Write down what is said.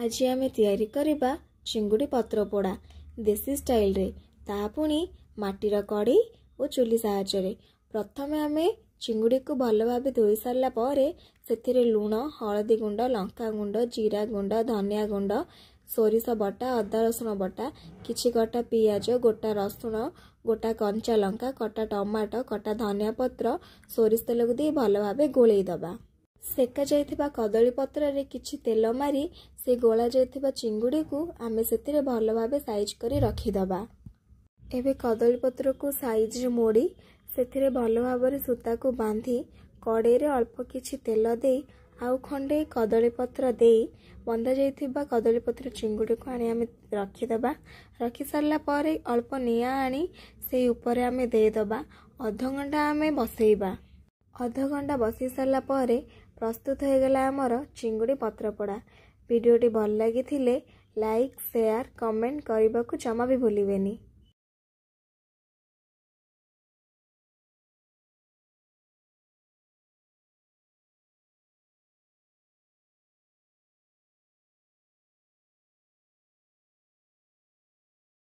ଆଜି ଆମେ ତିଆରି କରିବା ଚିଙ୍ଗୁଡ଼ି ପତ୍ର ପୋଡ଼ା ଦେଶୀ ଷ୍ଟାଇଲରେ, ତାହା ପୁଣି ମାଟିର କଢ଼େଇ ଓ ଚୁଲି ସାହାଯ୍ୟରେ। ପ୍ରଥମେ ଆମେ ଚିଙ୍ଗୁଡ଼ିକୁ ଭଲ ଭାବେ ଧୋଇ ସାରିଲା ପରେ ସେଥିରେ ଲୁଣ, ହଳଦୀ ଗୁଣ୍ଡ, ଲଙ୍କା ଗୁଣ୍ଡ, ଜିରା ଗୁଣ୍ଡ, ଧନିଆ ଗୁଣ୍ଡ, ସୋରିଷ ବଟା, ଅଦା ରସୁଣ ବଟା, କିଛି କଟା ପିଆଜ, ଗୋଟା ରସୁଣ, ଗୋଟା କଞ୍ଚା ଲଙ୍କା, କଟା ଟମାଟୋ, କଟା ଧନିଆ ପତ୍ର, ସୋରିଷ ତେଲକୁ ଦେଇ ଭଲ ଭାବେ ଗୋଳେଇ ଦେବା। ସେକା ଯାଇଥିବା କଦଳୀ ପତ୍ରରେ କିଛି ତେଲ ମାରି ସେ ଗୋଳା ଯାଇଥିବା ଚିଙ୍ଗୁଡ଼ିକୁ ଆମେ ସେଥିରେ ଭଲ ଭାବେ ସାଇଜ୍ କରି ରଖିଦେବା। ଏବେ କଦଳୀ ପତ୍ରକୁ ସାଇଜ୍ରେ ମୋଡ଼ି ସେଥିରେ ଭଲ ଭାବରେ ସୂତାକୁ ବାନ୍ଧି କଡ଼େଇରେ ଅଳ୍ପ କିଛି ତେଲ ଦେଇ ଆଉ ଖଣ୍ଡେ କଦଳୀ ପତ୍ର ଦେଇ ବନ୍ଧା ଯାଇଥିବା କଦଳୀ ପତ୍ର ଚିଙ୍ଗୁଡ଼ିକୁ ଆଣି ଆମେ ରଖିଦେବା। ରଖିସାରିଲା ପରେ ଅଳ୍ପ ନିଆଁ ଆଣି ସେଇ ଉପରେ ଆମେ ଦେଇଦେବା। ଅଧଘଣ୍ଟା ଆମେ ବସେଇବା। ଅଧଘଣ୍ଟା ବସେଇ ସାରିଲା ପରେ ପ୍ରସ୍ତୁତ ହୋଇଗଲା ଆମର ଚିଙ୍ଗୁଡ଼ି ପତ୍ରପୋଡ଼ା। ଭିଡ଼ିଓଟି ଭଲ ଲାଗିଥିଲେ ଲାଇକ୍, ସେୟାର, କମେଣ୍ଟ କରିବାକୁ ଜମା ବି ଭୁଲିବେନି।